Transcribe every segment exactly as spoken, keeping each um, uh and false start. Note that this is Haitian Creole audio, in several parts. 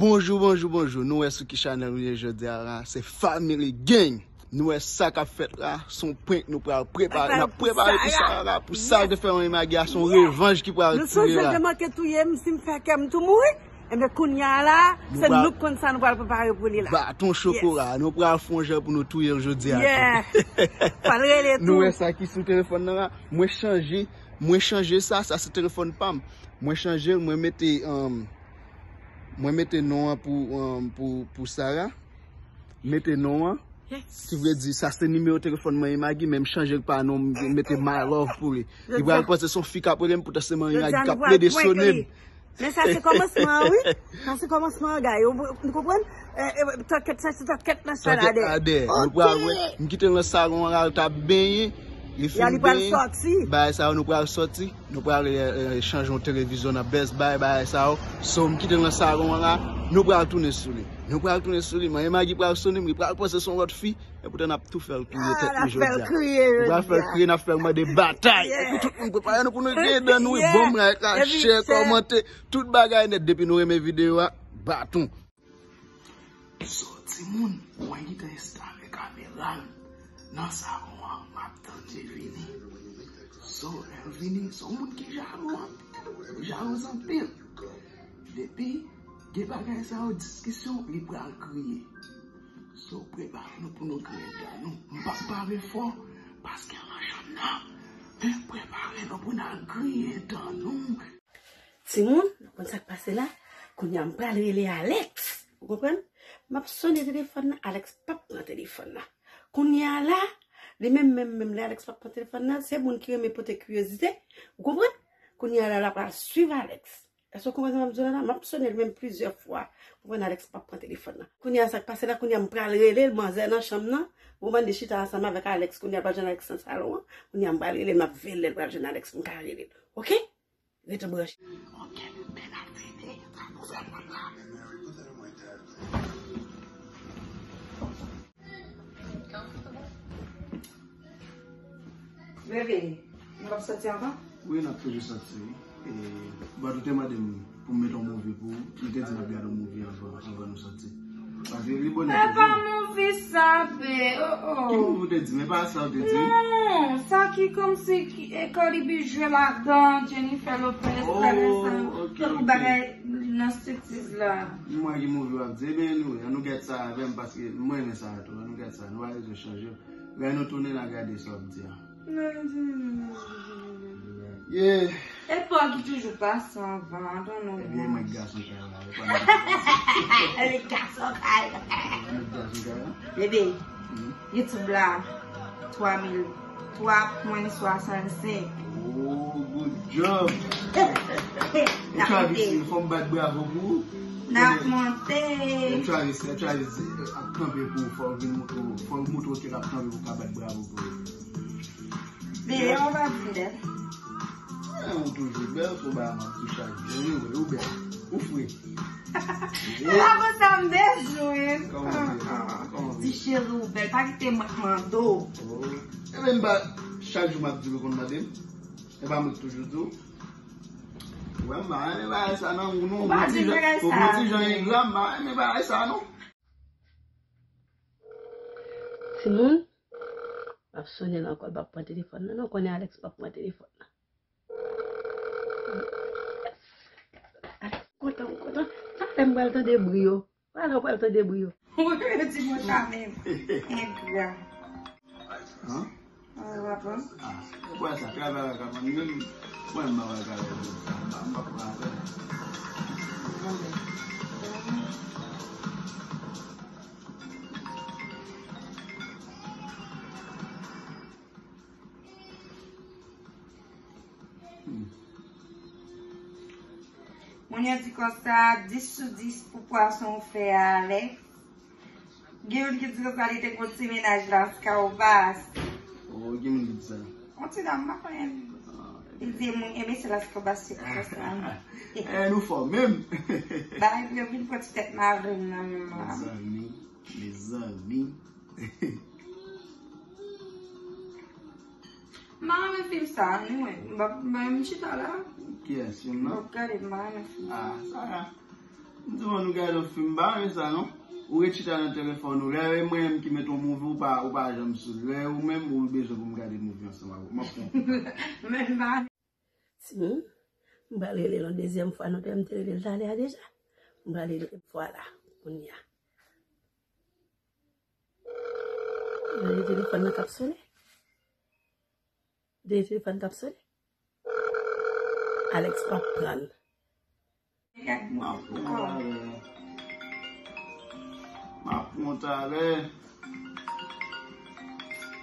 Bonjou, bonjou, bonjou. Nou wè sou ki chanèl nou ye jodi a la. Se Family Gang. Nou wè sa k ap fèt la. Se yon prank nou pral prepare. N ap prepare pou Sarah. Pou sa yo te fè manyen Maggie a, se yon revanj ki pral tire la. Nou sonje te manke touye m, si m fè kè m tou mouri. Enben, kounye a la, se nou k konn sa nou pral prepare pou li la. Baton chokola. Nou pral fè yon jan pou nou touye l jodi a tou. Pral rele tou. Nou wè sa ki sou telefòn nan la. Mwen chanje, mwen chanje sa, sa se telefòn pa m. Mwen chanje l, mwen mete, um, mwen mete non an pou, um, pou, pou Sarah. Mete non an. Ki vle di, sa se nimewo telefòn manyen Maggie, men m chanje l pa non, m mete my love pou li. Li pral panse se yon fi k ap rele m, poutan se manyen Maggie k ap plede sone m. Men sa se kòmansman an, wi. Sa se kòmansman an, guy. Ou, ou konprann? Eh, eh, tòkèt, sa se tòkèt nan chalade. Tòkèt ladè. Nou pral wè. M kite l nan salon an la, l t ap benyen. Li fin benyen. Bagay sa yo, nou pral sòti. Nou pral, eh, eh, chanje yon televizyon nan Best Buy, bagay sa yo. So, m kite l nan salon an la. Nou pral tounen sou li. Nou pral tounen sou li. Manyen Maggie pral sone m, li pral panse se yon lòt fi. Epoutan n ap tou fè l kriye tèt li jodi a. Nou pral fè l kriye, n ap fè l mande batay. Epi tout moun prepare nou pou nou gen dan nou, wi. Bon, like la, share, kòmante, tout bagay nèt. Depi nou renmen videyo a, baton. So, timoun, mwen gentan enstale kamera m nan salon an, m ap tann li vini. So, lè l vini, se yon moun ki jalou anpil, wi, li jalouz anpil. Depi gen bagay sa yo, diskisyon, li pral kriye. So, prepare nou pou nou griyen dan nou. M p ap pale fò, paske l nan chanm nan. Men prepare nou pou n al griyen dan nou. Timoun, nou konn sa k pase la? Kounye a, m pral rele Alex. Ou konprann? M ap sone telefòn nan, Alex p ap pran telefòn nan. Kounye a la, li menm, menm, menm, lè Alex p ap pran telefòn nan, se moun ki renmen pote kiryozite. Ou konprann? Kounye a la, l ap al swiv Alex. Èske w konprann sa m ap di w la? M ap sone l menm plizyè fwa. Ou konprann, Alex p ap pran telefòn nan. Kounye a sa k pase la, kounye a m pral rele l, manzè nan chanm nan. Ou konprann, li chita ansanm avèk Alex, kounye a l pral jwenn Alex nan salon an. Kounye a m pral rele l, m ap veye l lè l pral jwenn Alex pou m ka rele l. Oke? Rete branche. Oke, bebe, n ap vini. Sa pou fè mwen la. Bebe, nou p ap soti ankò? Wi, n ap toujou soti, wi. E, but ou te mande m pou m mete yon movie pou ou. M te di n ap gade yon movie anvan, anvan nou soti. Paske li bonè toujou. E pa movie sa, be. Oh, oh. Ki movie ou te di? Men pa sa ou te di. Non, sa ki kòmsi ki, e, Cardi B jwe ladan, Jennifer Lopez, bagay sa. Oh, ok, ok. Tankou bagay nan striptease la. M wè ki movie w ap di. Ebyen, anyway, ann nou gad sa avè m, paske mwen renmen sa tou. Ann nou gad sa. Nou pa bezwen chanje. Lè nou tounen, n a gade sa w ap di a. Yeah. E pa w ki toujou pase anvan, I don't know. Ebyen, mwen gason kay la, e pa mwen ki pase. Li gason kay la. Mwen gason kay la. Bebe, YouTube la, twa mil, twa pwen swasannsenk. Oh, good job. N ap monte. Travis, fò m bat bravo pou ou. N ap monte. Travis, Travis ap kanpe pou ou, fò l vin montre w, fò l montre w ke l ap kanpe pou w ka bat bravo pou li. Bebe, ou pa vin bèl. Eh, ou toujou bèl, se yon bagay m ap di chak jou. Anyway, ou bèl. Ou fre. Se pa konsa m bezwen. Kòman ou ye? Kòman ou ye? Ti cheri, ou bèl. Pa kite mwen k mande w. Oh. Ebyen, m pa, chak jou m ap di w, ou konn mande m. E pa mwen k toujou di w. Wè, m pa renmen bagay sa, non, ou non, ou gon ti jan, ou gon ti jan engra, m pa renmen bagay sa, non. Timoun, m ap sonnen l ankò, l p ap pran telefòn nan, non, konnen Alex p ap pran telefòn nan. Yes! Alex kontan, m kontan. Sa fè m pral tande bri yo. Pral, pral tande bri yo. Ou yo di mwen sa menm. Engra. Hein? Ah, w ap pran? Ah, bwè sa, travay la ka pran menm. Mwen, m pa wè travay la. M pa, m pa pran avè l. Moun yo di konsa, dis sou dis pou pwason w fè a, Alex. Gen youn ki di konsa li te gon ti mennaj Laskawobas. Oh, gen moun ki di sa. On ti dam, m pa konnen. Ah, li di moun, e mesye Laskawobas se konsa. Eh, nou fò menm. Bagay pou yo vin pran ti tèt m avè m nan menm la. Mezanmi, mezanmi. M pa renmen fim sa, anyway. M pa, m pa menm chita la. Kiyès, youn nan? M ap gade, m pa renmen fim. Ah, sa a. M di, bon, nou gade yon fim, m pa renmen sa, non. Ou ret chita nan telefòn ou. Lè e mwen menm ki met yon movie, ou pa, ou pa janm sou li. Lè e ou menm, ou bezwen pou m gade movie ansanm avè w. M ap pran. Men m pa Timoun, m pral rele l yon dezyèm fwa, non, m te rele l talè a deja. M pral rele l fwa la, kounye a. Tande telefòn nan k ap sone. Tande telefòn k ap sone. Alex p ap pran l. M ap pran talè. M ap pran talè.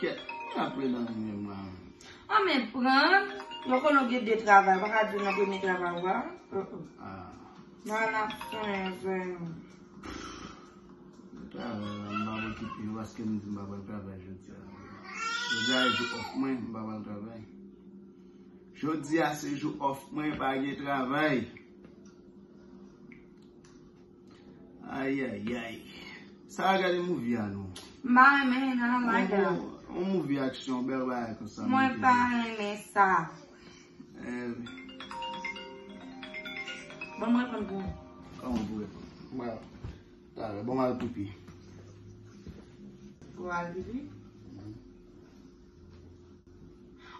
Kèt, men apre nan menm la. An men pran. Mwen konnen w gen de travay, w pa ka di w nan premye travay ou a. Uh-uh. Ah. Nan n ap sonyen zwen nou. Travay la, m pa okipe yo paske m di m pa pral travay jodi a. Jodi a se jou off mwen, m pa pral travay. Jodi a se jou off mwen, pa gen travay. Ayayay. Sa a gade movie a non. M pa renmen nan la. On, on movie aksyon, bèl bagay konsa. Mwen pa renmen sa. Eh. Bon, mwen reponn pou ou. Kòman pou reponn? Mwen. Talè, bon, m al pipi. Ou al pipi? Mhm.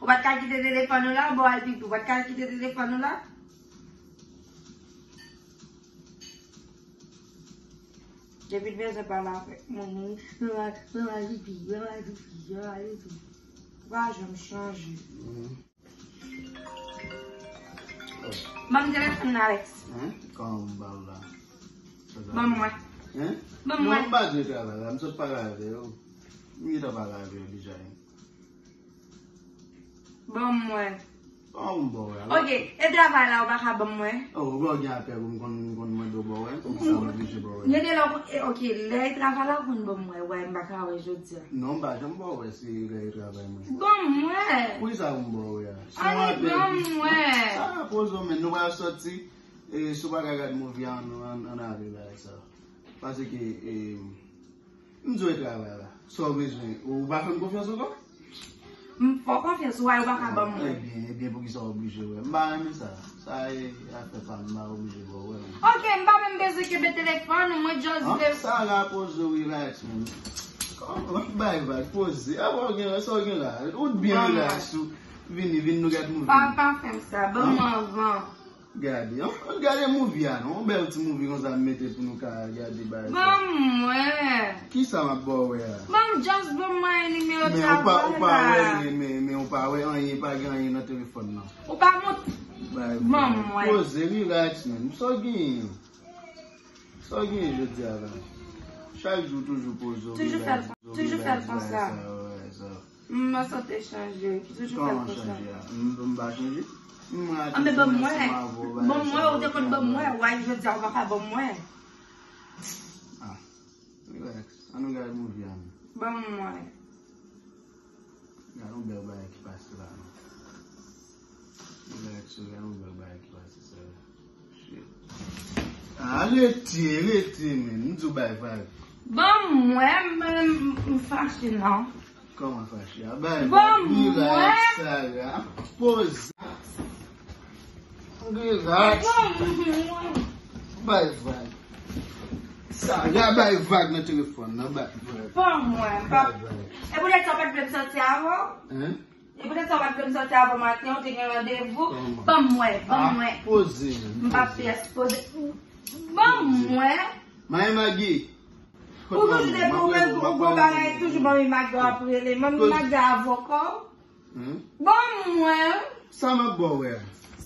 Ou pa t ka kite telefòn ou la, bon, al pipi. Ou pa t ka kite telefòn ou la? Depi l bezwen pale avèk moun, li, mwen al, mwen al pipi, mwen al pipi, mwen al pipi. Ou pa janm chanje. Mhm. Ban m telefòn nan, Alex. Hein? Kòman m ba w la? Ban m wè. Hein? Ban m wè. Non, m pa jwe travay la, m sot pale avè yo. M gentan pale avè yo deja. Ban m wè. Kòman pou m ba w wè a? Ok, e travay la ou pa ka ban m wè? Oh, ou wè w gen apèl pou m konn, konn mande w ba w wè? Poukisa m oblije ba w wè? Gen de lè, e, ok, lè e travay la ou konn ban m wè, wè m pa ka wè jodi a. Non, m pa janm ba w wè se lè e travay mwen. Ban m wè. Poukisa pou m ba w wè a? Annik ban m wè. Sa a poze w, men nou pral sòti. E, si w pa ka gad movie a, ann, ann, ann ale bagay sa. Paske, e, m di w e travay la. Sa w bezwen? Ou pa fè m konfyans ankò? M fè w konfyans, ou wè, ou pa ka ban m wè. Ebyen, ebyen, poukisa w oblije wè? M pa renmen sa. Sa e afè pa m, m pa oblije ba w wè. Ok, m pa menm bezwen kenbe telefòn ou, mwen just vle. Sa la poze w, relax, man. Kòman, bay vag, poze. Apa w gen, sa w gen la? Ou t byen relax, ou vini, vin nou gad movie. Pa, pa fè m sa, ban m anvan. Gade, an, an gade movie a non. Yon bèl ti movie konsa m mete pou nou ka gade bagay sa. Ban m wè. Kisa m ap ba w wè a? Ban m just ban m wè nimewo travay la. Men ou pa, ou pa wè, men, men, men ou pa wè anyen, pa gen anyen nan telefòn nan. Ou pa mont. Ban m wè. Poze, relax, man. Sa w genyen? Sa w genyen jodi a la? Chak jou toujou poze w, relax, toujou fè l konsa. M an sante chanje, ki toujou fè l konsa. Kòman chanje a? M, m pa chanje? M rate jounen ansanm avè w, bagay sa yo. Ban m wè, ou te konn ban m wè, why jodi a ou pa ka ban m wè? Ah, relax. An nou gade movie a menm. Ban m wè. Gade yon bèl bagay ki pase la non. Yon bèl aksyon, gade yon bèl bagay ki pase sa la. Shit. Ah, rete, rete, men. M di w bay vag. Ban m wè, m, m, m fache non. Kòman fache a? Bay vag. Ban m wè. Relax, Sarah. Poze. Relax. Ban m wè. Bay vag. Sarah, bay vag nan telefòn nan, bay vag. Ban m wè, m pa. Bay vag. E poutèt sa w pa t vle m sòti avè w? Hein? E poutèt sa w pa t vle m sòti avè w maten, ou te gen randevou? Kòman? Ban m wè, ban m wè. Ah, poze. M pa pyès poze. Ban m wè. Manmi Magi. Ou toujou depi ou menm ou gon bagay toujou manmi Magi w ap rele. Manmi Magi avoka w. Hein? Ban m wè. Sa m ap ba w wè a?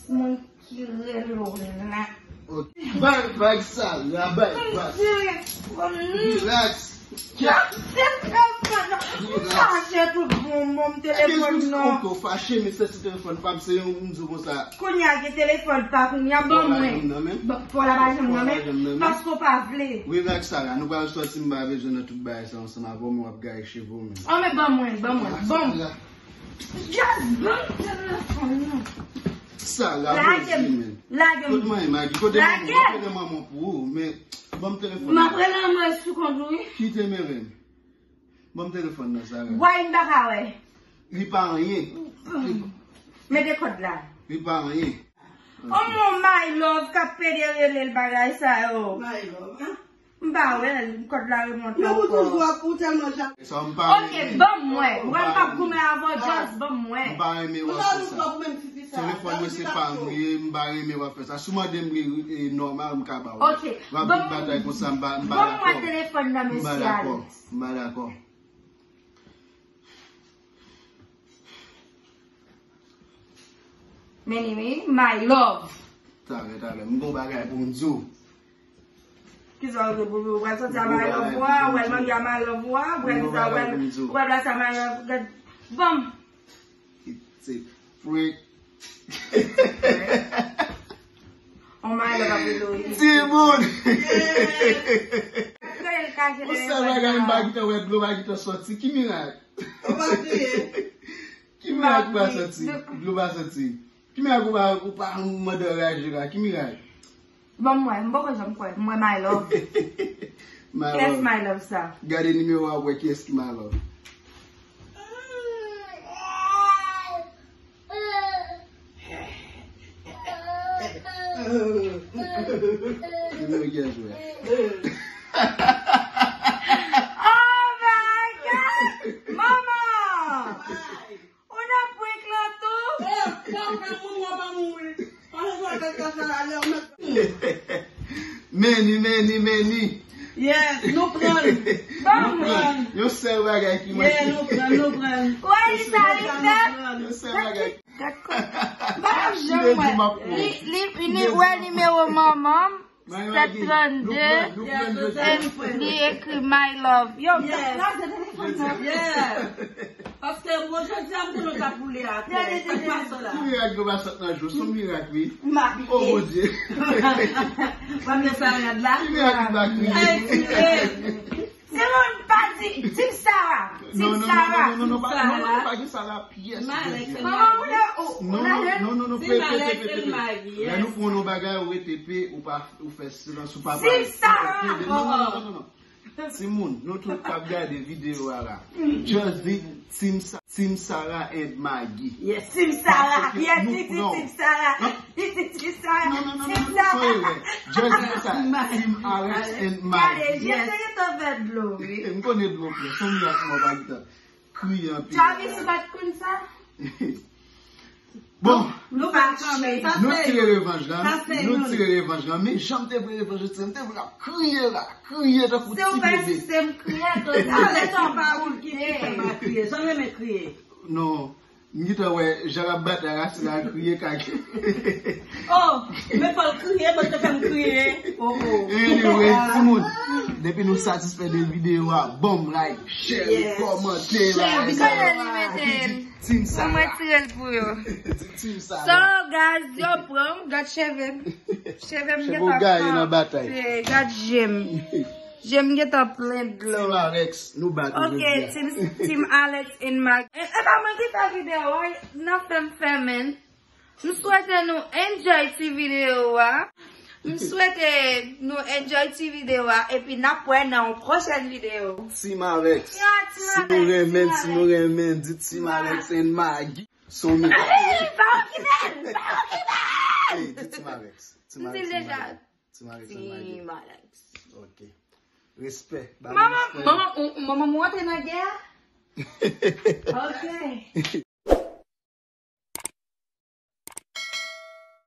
Moun ki rele w la. Ok. Bay vag sa la, bay vag. Relax. Fache tout bon, bon, telefòn non. Eske ou fache, men se ti telefòn pa m, se yon m di w konsa. Kounye a gen telefòn pa kounye a, ban mwen. Fò la pa janm nan men. Paske w pa vle. Relax, Sarah, nou pral sòti, m pa bezwen nan tout bagay sa ansanm avè w, men w ap gaye cheve w menm. An, men ban mwen, ban mwen, ban mwen. Just ban m telefòn nan. Sa la poze men. Lage m. Kote manman, Magi, kote manman, kote manman pou ou, men ban m telefòn nan. M ap rele anmwey sou kont ou wi. Kite m rele. Ban m telefòn nan, Sarah. Why m pa ka wè? Li pa anyen. Mete kòd la. Li pa anyen. Omo my love k ap pede rele l bagay sa yo. My love, hein? M pa wè l, kòd la remonte ankò. Ou toujou ap, ou tèlman ja. Sa m pa renmen. Ok, ban m wè. Mwen m p ap goumen avè w, just ban m wè. M pa renmen w ap fè sa. Telefòn mwen se pa m li ye, m pa renmen w ap fè sa. Si w mande m li, e, nòmal, m ka ba w. Ok, ban m, batay konsa, m pa, m pa dakò. Ban m wè telefòn nan, mesye Alex. M pa dakò. M pa dakò. Many, many, my love. Talè, talè, m gon bagay pou m di w. Kisa w gen pou w pral soti a my love ou a, w pral manje a my love ou a, w pral kisa, w pral, w pral plas a my love, gad, ban m. Se prank. On my love ap rele w. Timoun! Kreye l kache. Yon sèl bagay m pa gentan wè, dlo pa gentan soti. Ki mirak? Ou pa kriye. Ki mirak pa soti? Dlo pa soti. Ki mirak ou pa, ou pa mande anraje la? Ki mirak? Bon, mwen, m poko janm kwè. Mwen, my love. My love. Kiyès my love sa? Gade nimewo a, wè kiyès ki my love. Nimewo kiyès wè? Oh my God! Manman! Ou nan prank lan tou? Eh, sa w fè moun nan pa mouri. Pandan sa w fè sa, sa la, lè w mèt. Many, many, many. Yes, nou pran l. Nou pran l. Yon sèl bagay ki manke. Yeah, nou pran l, nou pran l. Wè li sa li fè? Yon sèl bagay. Gad kò. M pa janm wè. Li, li, li wè nimewo manman m. Sèt trannde, li ekri my love. Yo, kraze telefòn nan. Paske bon, jodi a m te met ap boule atè. Sa k pase la? Ki mirak yo pa sot nan jou? Se yon mirak, wi. Oh, Bondye. Pam nan sa rad la. Ki mirak yo pa kriye? Timoun, pa di, Team Sarah. Team Sarah. Non, non, non, non, non, pa, non, non, non, pa gen sa la pyès. Manman, ou la, ou, ou la, non, non, non, pe, pe, pe, pe, pe. Lè nou fè yon bagay, ou rete pe, ou pa, ou fè silans, ou pa pale. Team Sarah. Non, non, non, non, non. Timoun, nou tout k ap gade videyo a la. Just di Team Sa-, Team Sarah and Maggie. Yes, Team Sarah. Yes, li di Team Sarah. Li di Team Sarah. Non, non, non, non, non, non, non, non. Just di sa. Team Alex and Maggie. Gade, je te gentan fè dlo, wi. M konnen dlo plen. Son mirak mwen pa gentan kriye anpil. Travis, ou pa t konn sa? Bon, nou tire revanj lan, nou tire revanj lan, men jan m te vle revanj, m te vle ap kriye la, kriye tankou ti bebe. Si w pa sise m kriye, to sa, lè sa w pa woule, ki sa m ap kriye? Jan m renmen kriye. Non, m gentan wè, jan l ap batay la, si l al kriye, kake. Oh, men fò l kriye, bon, te fè m kriye. Oh, oh. Anyway, timoun, depi nou satisfè de videyo a, banm like, share, kòmante, like. Kote li mete l? Team Sarah. Mwen tire l pou yo. Team Sarah. So, guys, yo pran m, gad cheve m. Cheve m gentan gaye nan batay. Gad je m. Je m gentan plen dlo. Team Alex, nou bat ou jodi a. Ok, Team, Team Alex and Maggie. E, e pa mwen ki fè videyo a, nan fè m fèmen. M swete nou enjoy ti videyo a. M swete nou enjoy ti videyo a, epi n ap wè nan yon pwochèn videyo. Team Alex, si nou renmen, si nou renmen, di Team Alex and Maggie. So, mi... Hey, pa okipe l, pa okipe l! Hey, di Team Alex. Team Alex and Maggie. Team Alex and Maggie. Team Alex. Ok. Respè. Ba nou respè. Manman, manman, ou, manman, ou antre nan gè a? Ok.